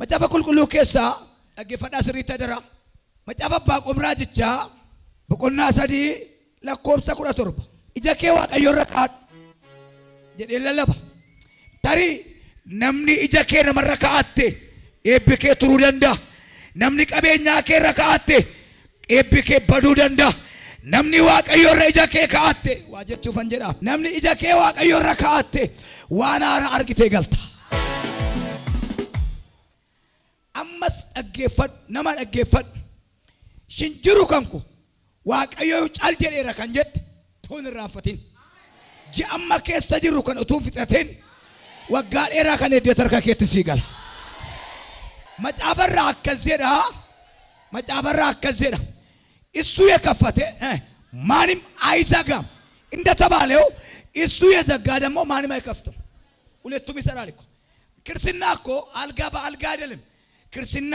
Macaafa qulqulluu keessaa dhaggeeffadhaa sirriitti adara. Macaafa abbaa qomraa jechaa boqonnaa 3 lakkoofsa 17. Ija kee Waaqayyo irra kaa'adhu jedhee lallaba. Tarii namni ija kee namarra kaa'atte eebbi kee turuu danda'a. Namni qabeenyaa kee irra kaa'atte eebbi kee baduu danda'a. Namni Waaqayyo irra ija kee kaa'atte waa jechuufan jedha. Namni ija kee Waaqayyo irra kaa'atte waan haaraa argitee galta. Ammas dhaggeeffadhu, nama dhaggeeffadhu. Shinjiru kan ko Waaqayyo cal jedheera kan jette toon irraanfatin. Ji'a amma keessa jirru kan utuu fixatin waggaa dheeraa kan eddee harka keetti sii gala. Macaafarraa akkas jedha. Macaafarraa akkas jedha. እሱ የከፈተ ማንም አይዘጋም እንደተባለው እሱ የዘጋ ደግሞ ማንም አይከፍትም። ሁለቱም ይሰራል እኮ። ክርስትና እኮ አልጋ በአልጋ አይደለም። ክርስትና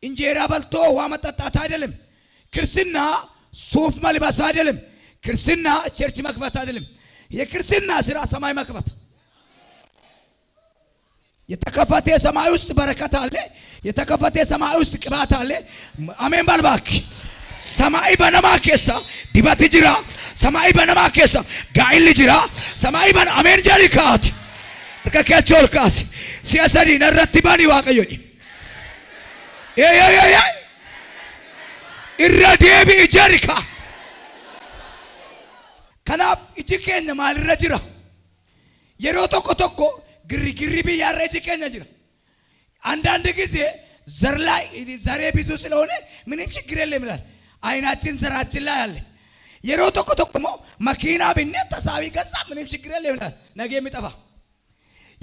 እንጀራ በልቶ ውሃ መጠጣት አይደለም። ክርስትና ሱፍ መልበስ አይደለም። ክርስትና church መክፈት አይደለም። የክርስትና ስራ ሰማይ መክፈት። የተከፈተ ሰማይ ውስጥ በረከት አለ። የተከፈተ ሰማይ ውስጥ ቅባት አለ። አሜን በል እባክህ። ሰማይ በነማ ኬሳ ዲባት ጅራ። ሰማይ በነማ ኬሳ ጋይል ጅራ። ሰማይ በነ አሜን ጀሪካት ከከቾል ካስ ሲያሰዲ ነረት ባኒ ዋቀዮኒ ኤ ኢረዴቢ ጀሪካ ከናፍ እጂ ኬኛ ማልረ ጅራ የሮ ቶኮ ቶኮ ግሪ ግሪ ቢያረ እጂ ኬኛ ጅራ። አንዳንድ ጊዜ ዘር ላይ ዘሬ ብዙ ስለሆነ ምንም ችግር የለም ይላል። አይናችን ዘራችን ላይ አለ። የሮ ቶኮ ቶኮ መኪና ቢነ ተሳቢ ገዛ ምንም ችግር የለም ይላል። ነገ የሚጠፋ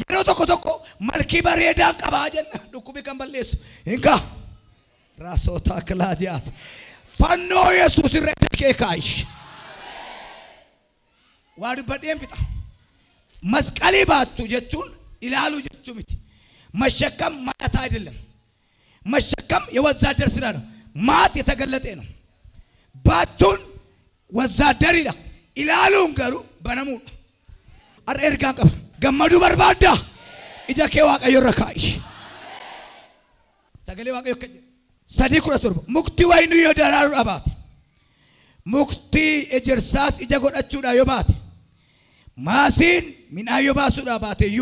የሮ ቶኮ ቶኮ መልኪ በሬዳን ቀባጀን ዱኩቢ ከንበሌሱ እንካ ራሶታ ክላዲያት ፋኖ ኢየሱስ ረደከ ካይሽ ዋዱ በደም ፍጣ መስቀሊ ባቱ ጀቹን ይላሉ ጀቹ ምት መሸከም ማለት አይደለም። መሸከም የወዛደር ስራ ነው። ማት የተገለጠ ነው። ባቱን ወዛደር ይላ ኢላሉን ገሩ በነሙ አርኤርጋን ቀብ ገመዱ በርባዳ ኢጃ ኬ ዋቀዮ ረካይሽ ሰገሌ ዋቀዮ ከጀ ሰዲ ኩረቱር ሙክቲ ወይኑ የደራሩ አባት ሙክቲ ኤጀርሳስ ኢጃ ጎዳቹዳ ዮባት ማሲን ሚናዮ ባሱዳ ባቴዩ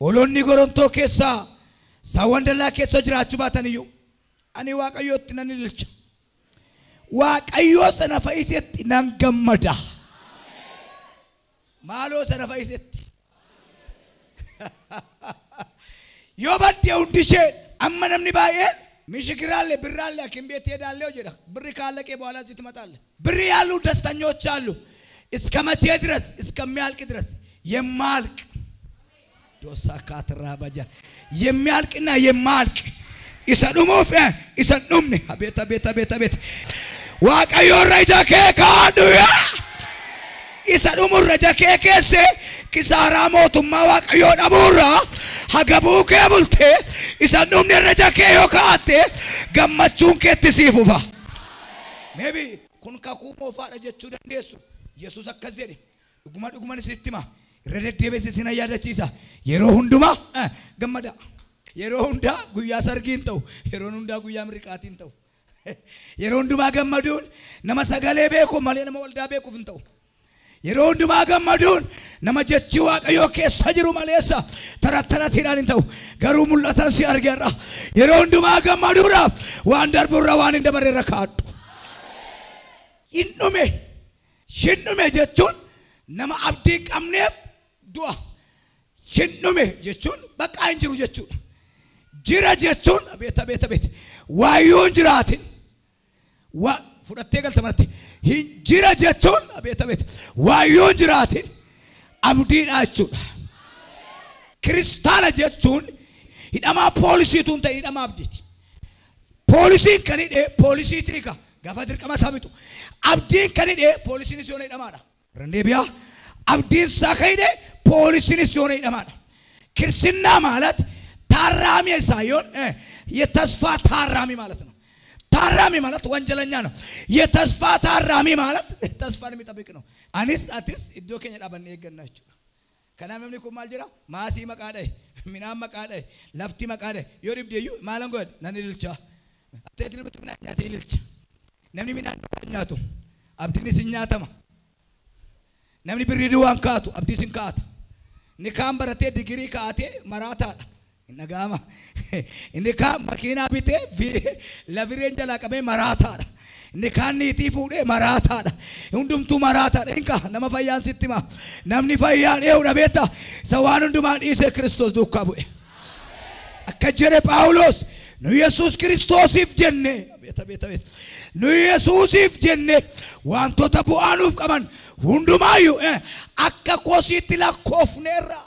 ኦሎኒ ጎሮንቶ ኬሳ ሳወንደላ ኬሶ ጅራቹ ባታንዩ አኒ ዋቀዮት ነን ልልቻ ዋቀዮ ሰነፈይሴት ነን ገመዳ ማሎ ሰነፈይሴት ዮባዴው እንዲሼ አመነምኒ ባዬ ሚሽግራለ ብራለ አኪም ቤት ሄዳለሁ ጀዳ ብር ካለቀ በኋላ እዚህ ትመጣለህ። ብር ያሉ ደስተኞች አሉ። እስከ መቼ ድረስ? እስከሚያልቅ ድረስ። የማልቅ ዶሳ ካትራባጃ የሚያልቅና የማልቅ ይሰዱሙፍ ይሰዱምኒ አቤት አቤት አቤት አቤት ዋቀዮ ረጃ ከካዱያ ይሰዱሙ ረጃ ከከሰ ኪሳራ ሞቱማ ዋቀዮ ደቡራ ሀገቡ ከቡልቴ ይሰዱምኒ ረጃ ከዮካቴ ገመቹን ከትሲፉፋ ሜቢ ኩን ካኩሞ ፋዳ ጀቹ ደንደሱ ኢየሱስ አከዘደ ዱጉማ ዱጉማን ሲቲማ ረደደበስ ሲና ያደቺሳ የሮ ሁንዱማ ገመዳ የሮ ሁንዳ ጉያ ሰርጊን ተው የሮ ሁንዳ ጉያ ምርቃቲን ተው የሮ ሁንዱማ ገመዱን ነመ ሰገሌ ቤኩ ማለ ነመ ወልዳ ቤኩ ፍንተው የሮ ሁንዱማ ገመዱን ነመ ጀቺ ዋቀዮ ኬሳ ጅሩ ማለሳ ተራተራ ቲራን ተው ገሩ ሙላታን ሲአርገራ የሮ ሁንዱማ ገመዱራ ዋን ደርቡራ ዋን እንደበረረ ካዱ ይኑሜ ሽኑሜ ጀቹን ነመ አብዲ ቀምኔፍ ዱአ ሽኑሜ ጀቹን በቃ እንጅሩ ጀቹን ጅራ ጀቹን አቤት አቤት አቤት ዋዩን ጅራቲን ዋ ፍረቴ ገልተመርቲ ሂንጅራ ጀቹን አቤት አቤት ዋዩን ጅራቲን አብዲ ዳቹ ክርስታና ጀቹን ሂዳማ ፖሊሲቱን ተይ ሂዳማ አብዲት ፖሊሲን ከኒደ ፖሊሲ ትሪካ ጋፋ ድርቀማ ሳቢቱ አብዲን ከኒደ ፖሊሲን ሲሆነ ሂዳማዳ ረንዴቢያ አብዲን ሳከይደ ፖሊሲን ሲሆነ ሂዳማዳ ክርስትና ማለት ታራሚ ሳይሆን የተስፋ ታራሚ ማለት ነው። ታራሚ ማለት ወንጀለኛ ነው። የተስፋ ታራሚ ማለት ተስፋን የሚጠብቅ ነው። አኒስ አቲስ ኢዶ ከኛ ዳባን የገናችሁ Kanaaf namni kun maal jira? Maasii maqaa dhahe, midhaan maqaa dhahe, lafti maqaa dhahe. Yoo dhibdeeyyuu maalan godhe? Nan ililcha. Atteetiin ilbitu midhaan nyaatee ililcha. Namni midhaan nyaatu abdiinis hin nyaatama. Namni birrii duwwaan kaatu abdiis hin kaata. Inni kaan baratee digirii kaatee maraataadha. Inni dhaga'ama. Inni kaan makiinaa bitee labireen jalaa qabee maraataadha. Inni kaan niitii fuudhee maraataadha. Hundumtuu maraataadha. Inni kaa nama fayyaan sitti hima. Namni fayyaan ee'uudha beektaa? Isa waan hundumaa dhiisee Kiristoos duukaa bu'e. Akka jedhe Phaawulos nu Yesuus Kiristoosiif jenne beeta beeta beeta. Nu Yesuusiif jenne wantoota bu'aa nuuf qaban hundumaayyuu akka kosiitti lakkoofneerra.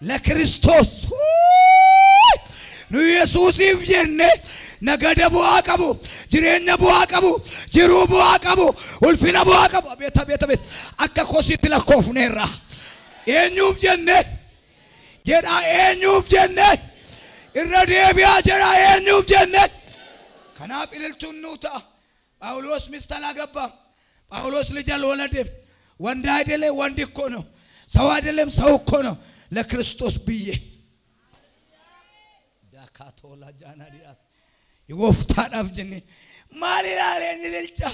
ለክርስቶስ nu Yesuusiif jenne nagada bu'aa qabu, jireenya bu'aa qabu, jiruu bu'aa qabu, ulfina bu'aa qabu. Beeta beeta beeta akka kosiitti lakkoofneerra. Eenyuuf jenne jedha, eenyuuf jenne irra deebi'aa jedha, eenyuuf jenne. Kanaaf ililchuun nuu ta'a. Phaawulos ሚስት አላገባም። ጳውሎስ ልጅ አልወለደም። ወንድ አይደለም ወንድ እኮ ነው፣ ሰው አይደለም ሰው እኮ ነው። ለክርስቶስ ብዬ ዳካቶላ ጃናዲያስ gooftaadhaaf jenne maal ilaalee ni ililcha.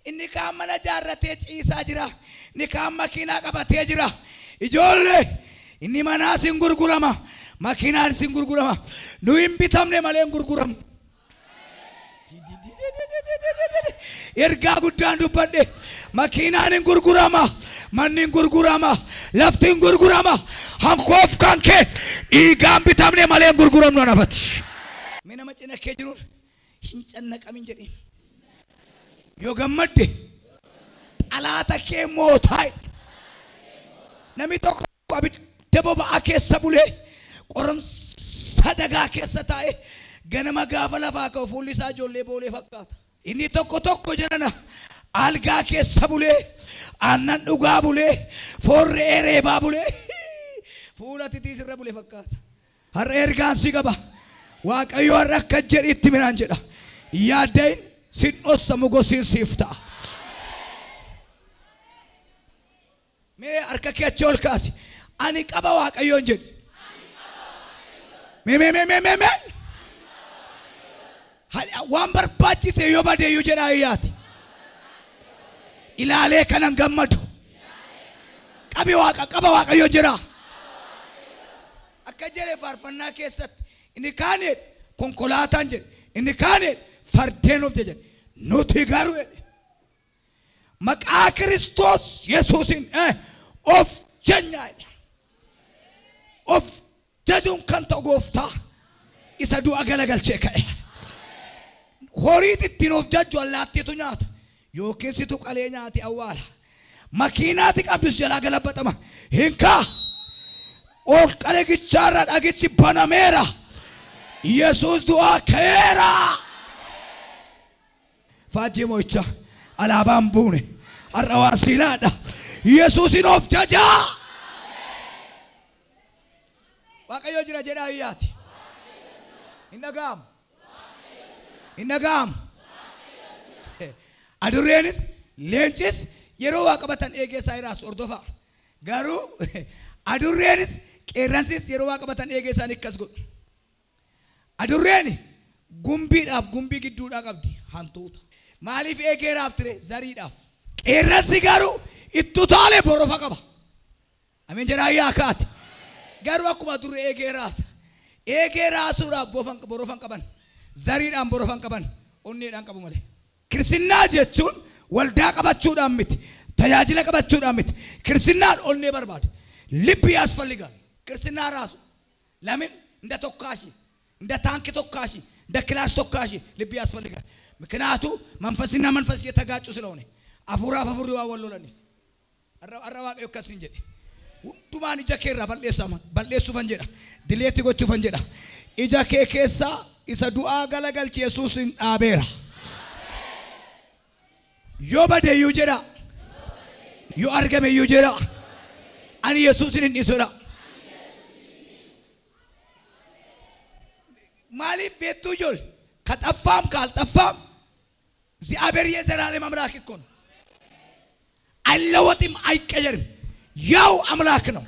Inni kaan mana jaarratee ciisaa jira. Inni kaan makiinaa qabatee jira. Ijoollee inni manaas hin gurgurama, makiinaanis hin gurgurama. Nu hin bitamne malee hin gurguramnu. Ergaa guddaan dubbadhe. Makiinaan hin gurgurama, manni hin gurgurama, lafti hin gurgurama. Hankoof kan kee dhiigaan bitamne malee hin gurguramnu anafati. Mee nama cina kee jiruun hin cannaqamin jedheen. Yoo gammadde xalaata kee mootaa. Namni tokko abidda boba'aa keessa bulee qoromsa dagaa keessa taa'e ganama gaafa lafaa ka'u fuulli isaa ijoollee boolee fakkaata. Inni tokko tokko jedhana algaa keessa bulee aannan dhugaa bulee foon re'ee reebaa bulee fuula titiis irra bulee fakkaata. Har'a ergaan si qaba. Waaqayyo har'a akka jedhitti minaan jedha. Yaaddain sin dhossa mogosiin siif ta'a. Mee harka kee achi ol kaasi. Ani qaba Waaqayyoon jedhi. Mee mee mee mee mee mee. Waan barbaachise yoo badeeyyuu jedha ayyaati. Ilaalee kanan gammadu. Qabi Waaqa qaba Waaqayyo jira. Akka jedhe faarfannaa keessatti inni kaan jedhe konkolaataan jedhe, inni kaan jedhe fardeen of jedhe. Nuti garuu jedhe maqaa Kiristoos Yesuusin of jennaa jedhe. Of jajuun kan ta'u gooftaa isa du'a galagalchee ka'e. Horiit ittiin of jajju allaattiitu nyaata yookiin situ qalee nyaate awwaala. Makiinaati qabdus jalaa galabatama. Hin kaa ol qalee gichaarra dhagichi banameera. Yesuus du'aa ka'eera. Faajjii mo'icha alaabaan buune har'a waan siilaadha. Yesuusin of jajaa. Waaqayyo jira jedhaa ayyaati. Hin dhaga'amu. Hin dhaga'amu. Adurreenis leencis yeroo waa qabatan eegee isaa irraas hordofaa. Garuu adurreenis qeerransis yeroo waa qabatan eegee isaanii akkas godhu. Adurreen gumbiidhaaf gumbii gidduudhaa qabdi hantuuta. Maaliif eegee raaf ture? Zariidhaaf. Qeerransi garuu ittu taalee borofa qaba. Ameen jedhaa yaa kaate. Garuu akkuma adurree eegee raasa. Eegee raasuudhaaf borofan qaban. Zariidhaan borofan qaban. Onneedhaan qabu malee. Kirisinnaa jechuun waldaa qabachuudhaan miti. Tajaajila qabachuudhaan miti. Kirisinnaan onnee barbaada. Libbi ያስፈልጋል። ክርስትና ራሱ ለምን እንደ ተኳሽ እንደ ታንክ ተኳሽ እንደ ክላሽ ተኳሽ ልብ ያስፈልጋል። ምክንያቱ መንፈስና መንፈስ የተጋጩ ስለሆነ አፉራ አፉሪ ዋወሎለኒፍ አረዋቀ ከስን ጀደ ሁንዱማን ija keerra balleessama balleessuufan jedha dileetti gochuufan jedha ija kee keessa isa du'aa galagalchi Yesuusin dhaabeera. Yoo badeeyyuu jedha, yoo argameyyuu jedha, ani Yesuusin hin dhiisu jedha. Maaliif beektuu ijoollee? ከጠፋም ካልጠፋም እግዚአብሔር የዘላለም አምላክ እኮ ነው። አይለወጥም፣ አይቀየርም። ያው አምላክ ነው።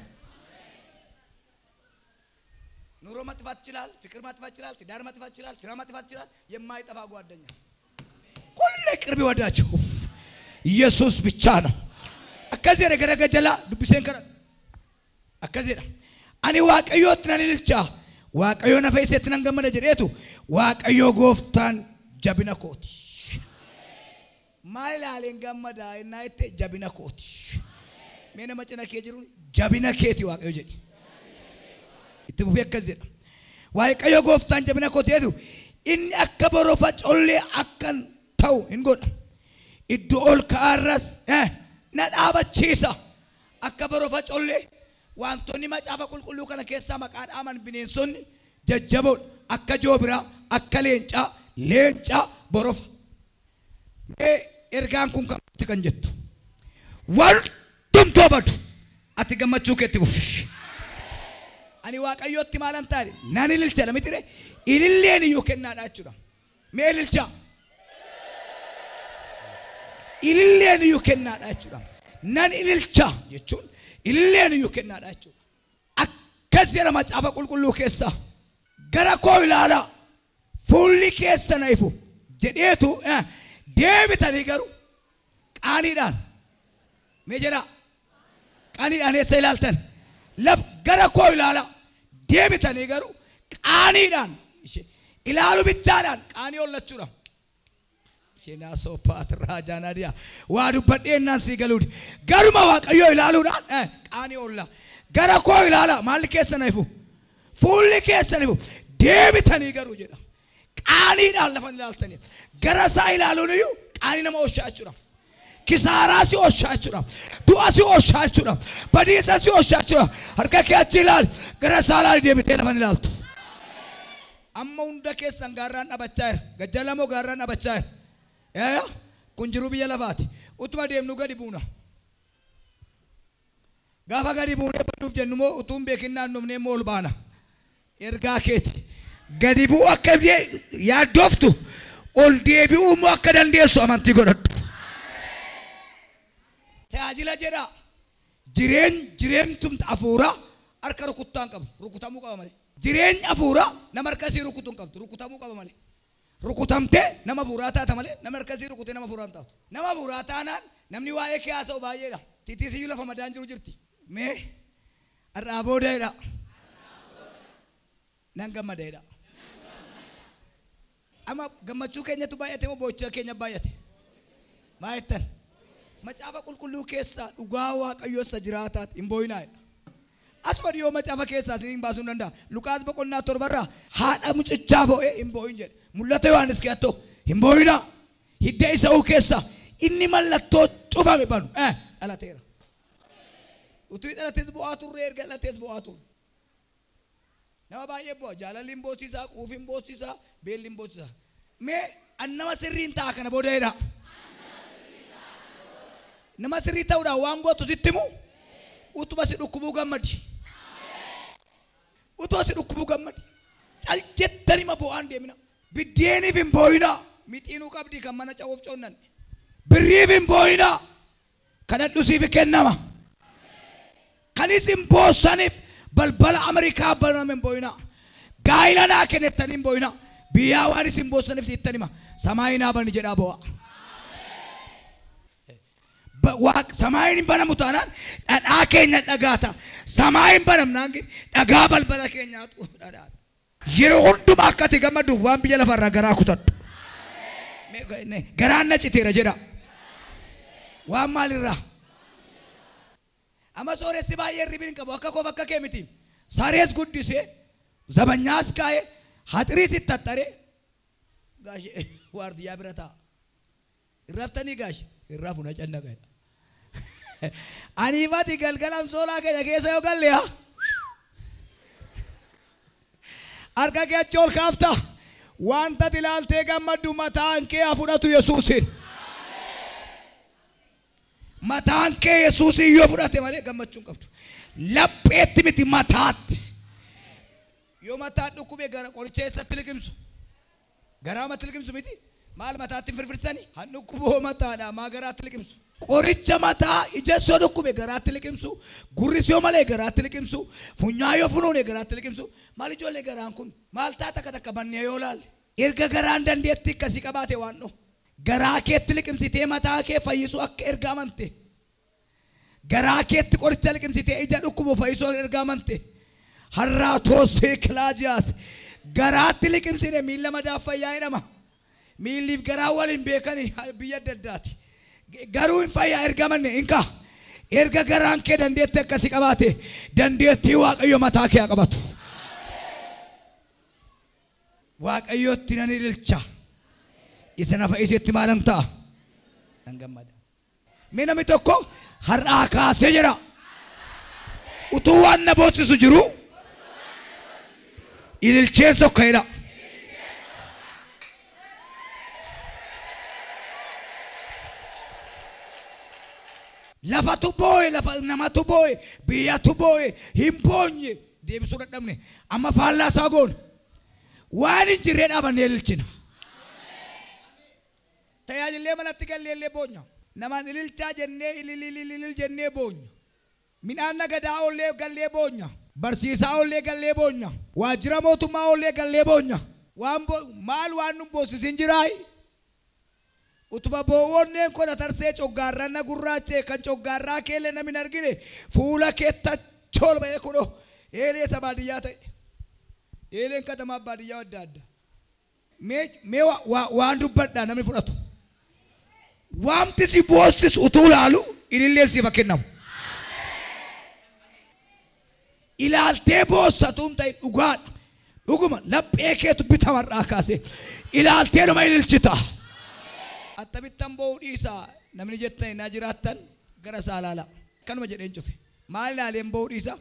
ኑሮ መጥፋት ይችላል፣ ፍቅር መጥፋት ይችላል፣ ትዳር መጥፋት ይችላል፣ ስራ መጥፋት ይችላል። የማይጠፋ ጓደኛ ሁሌ ቅርብ ወዳጅ ኢየሱስ ብቻ ነው። akkasii gara gajala dubbiseen kara akkasidha. Ani Waaqayyootti nan ililcha, Waaqayyoo na fayyisetti nan gammada jedheetu Waaqayyoo gooftaan jabina kooti. Maal ilaaleen gammada innaa jette jabina kooti. Mee nama cina kee jiru jabina keeti Waaqayyo jedhi. Itti fufee akkas jedha. Waaqayyo gooftaan jabina kooti jedhu inni akka borofa collee akkan ta'u hin godha. Iddoo ol ka'aarras na dhaabachiisa. Akka borofa collee wantoonni macaafa qulqulluu kana keessaa maqaa dhaaman bineensonni jajjaboon akka joobiraa, akka leencaa, leencaa borofa. Mee ergaan kun kamitti kan jettu? Wantumtuu badu ati gammachuu keetti fufi. Ani Waaqayyootti maalan taane nan ililcha miti ree? Ililleen iyyuu kennaadha jechuudha. Mee ililchaa? Ililleen iyyuu kennaadha jechuudha. Nan ililcha jechuun ililleen iyyuu kennaadha jechuudha. Akkas jedha macaafa qulqulluu keessaa gara koo ilaalaa fuulli keessa na ifu jedheetu deebitanii garuu qaaniidhaan mee jedhaa qaaniidhaan eessa ilaaltan laf gara koo ilaalaa deebitanii garuu qaaniidhaan ilaalu bichaadhaan qaanii hollachuudha. Isheen soophaat raajaanaadiyaa waa dubbadheennaan sii galuuti. Garuma Waaqayyoo ilaaluudhaan qaanii hollaa. Gara koo ilaalaa maalli keessa na ifu? Fuulli keessa na ifu. Deebitanii garuu jedha. Qaaniidhaan lafa ilaaltanii. Gara isaa ilaaluun iyyuu qaanii nama oolchaa jechuudha. Kisaaraa si oolchaa jechuudha. Du'a si oolchaa jechuudha. Badiisa si oolchaa jechuudha. Harka kee achi ilaali. Gara isaa ilaali deebitee lafa ilaaltu. Amma hunda keessan gaarraan dhaabachaa jira. Gajjalamoo gaarraan dhaabachaa jira. Yaa kun jiru biyya lafaati. Utuma deemnu gadi buuna. Gaafa gadi buunee baduuf jennu moo utuu hin beekin naannofnee immoo ol baana. Ergaa keeti. Gadi bu'uu akka yaaddoftu ol deebi'uu immoo akka dandeessu amantii godhadhu. Tajaajila jedhaa. Jireenyumti hafuuraa harka rukuttaa hin qabu. Rukutamuu qaba malee. Jireenya hafuuraa nama harka isii rukutuu hin qabdu. Rukutamuu qaba malee. Rukutamtee nama hafuuraa taata malee nama harka isii rukutee nama hafuuraa hin taatu. Nama hafuuraa taanaan namni waa'ee kee haasa'u baay'eedha. Titiisiyyuu lafa madaan jiru jirti. Mee har'aa booda nan gammadeedha. Amma gammachuu keenyatu baay'ate moo boo'icha keenya baay'ate? Maa jettan? Macaafa qulqulluu keessaa dhugaa Waaqayyoo isa jiraataati hin boo'inaa jedha. Asuma dhiyoo macaafa keessaa isiniin baasuu hin danda'a. Luqaas boqonnaa 7 haadha mucichaa boo'ee hin boo'in jedha. Mul'ata Yohaannis keessatti hin boo'inaa. Hidda Isa'uu keessaa inni mallattoo cufame banu dhalateera. Utuu dhalatees bu'aa turre erga dhalatees bu'aa turre. Nama baay'ee bu'a. Jaalalli hin boosisaa, quufi hin boosisaa, beelli hin boosisaa. Mee an nama sirriin ta'a kana booda jedha. Nama sirrii ta'uudhaan waan gootu sitti himu utuma si dhukkubuu gammadi. Utuma si dhukkubuu gammadi. Cal jettanii ma bu'aan deemina. Biddeeniif hin boo'inaa. Mixiinuu qabdi kan mana cawuuf coonnan. Birriif hin boo'inaa. Kadhadhu siif kennama. Kan isin boossaniif balbala Ameerikaa baname hin boo'inaa. Gaa'ila naa kennettanii hin boo'inaa. Biyyaa waan isin boossaniif sittan hima. Samaayin bani jedhaa boo'a. Samaayin hin banamu taanaan dhadhaa keenya dhagaata. Samaayin banamnaan dhagaa balbala keenyaatu dhadhaadha. Yeroo hundumaa akka ati gammadduuf waan biyya lafarraa garaa kutadhu. Garaan na citeera jedha. Waan maalirraa? Amma sooressi baay'ee hirribni hin qabu akka koof akka kee miti. Sarees guddisee, zabanyaas kaa'ee, haxiriis itti taxxaree gaashee waardiyyaa bira taa'a. Irraftanii gaashee irraa funa cannaqa. Ani mati galgala amsoolaa keenya keessa yoo galle haa. Harka kee achi ol kaafta. Wanta ati ilaaltee gammaddu mataan kee haa fudhatu Yesuusiin. Mataan kee Yesuusiin yoo fudhate malee gammachuu hin qabdu. Lapheetti miti mataatti. Yoo mataan dhukkube gara qoricha eessatti liqimsu? Garaa matti liqimsu miti? Maal mataatti hin firfirsanii? Han dhukkuboo mataadha maa garaatti liqimsu? Qoricha mataa ija soo dhukkube garaatti liqimsu, gurri soo malee garaatti liqimsu, funyaan yoo funuune garaatti liqimsu. Maal ijoollee garaan kun maal taata takka takka bannee yoo laalle erga garaan dandeettii akkasii qabaate waan dho garaa keetti liqimsitee mataa kee fayyisuu akka erga amante, garaa keetti qoricha liqimsitee ija dhukkubu fayyisuu akka erga amante, har'aa toosee kilaajiyaas garaatti liqimsine miilla madaaf fayyaa jedhama. Miilliif garaa waliin beekanii biyya adda addaati. Garuu hin fayyaa erga amanne hin ka'a. Erga garaan kee dandeettii akkasii qabaate dandeettii Waaqayyo mataa kee haa qabatu. Waaqayyotti nan ililcha. Isa nafa isitti maalan ta'a? Nan gammada. Mee namni tokko har'aa kaasee jira. Utuu waan na boonsisu jiru ililcheen sokka jedha. Lafatu boo'e, lafa namatu boo'e, biyyatu boo'e, hin boonye deebisuu dadhabne. Amma faallaa isaa goone. Waan hin jirree dhaabannee ililchina. Tajaajillee manatti gallee illee boonya. Namaan ililchaa jennee ililililil jennee boonya. Midhaan nagadaa ollee gallee boonya. Barsiisaa ollee gallee boonya. Waajjira mootummaa ollee gallee boonya. Waan maal waan nu boosisin jiraayi? Utuma boo'oonneen kona tarsee coggaarraa na gurraachee kan coggaarraa keellee namni hin argine fuula keetta ol ba'ee kunoo eelee isa baadiyyaa ta'e. Eeleen katamaa baadiyyaa adda adda. Mee waan dubbadhaa namni fudhatu. Waamti si boosisu utuu laalu ililleen siif haa kennamu. Ilaaltee boossatu hin ta'in dhugaadha. Dhuguma laphee keetu bitamarraa kaasee ilaaltee dhuma ililchita. Attamittan boo'uu dhiisaa namni jettan naa jiraattan gara isaa ilaala. Akkanuma jedheen cufe. Maal ilaaleen boo'uu dhiisaa?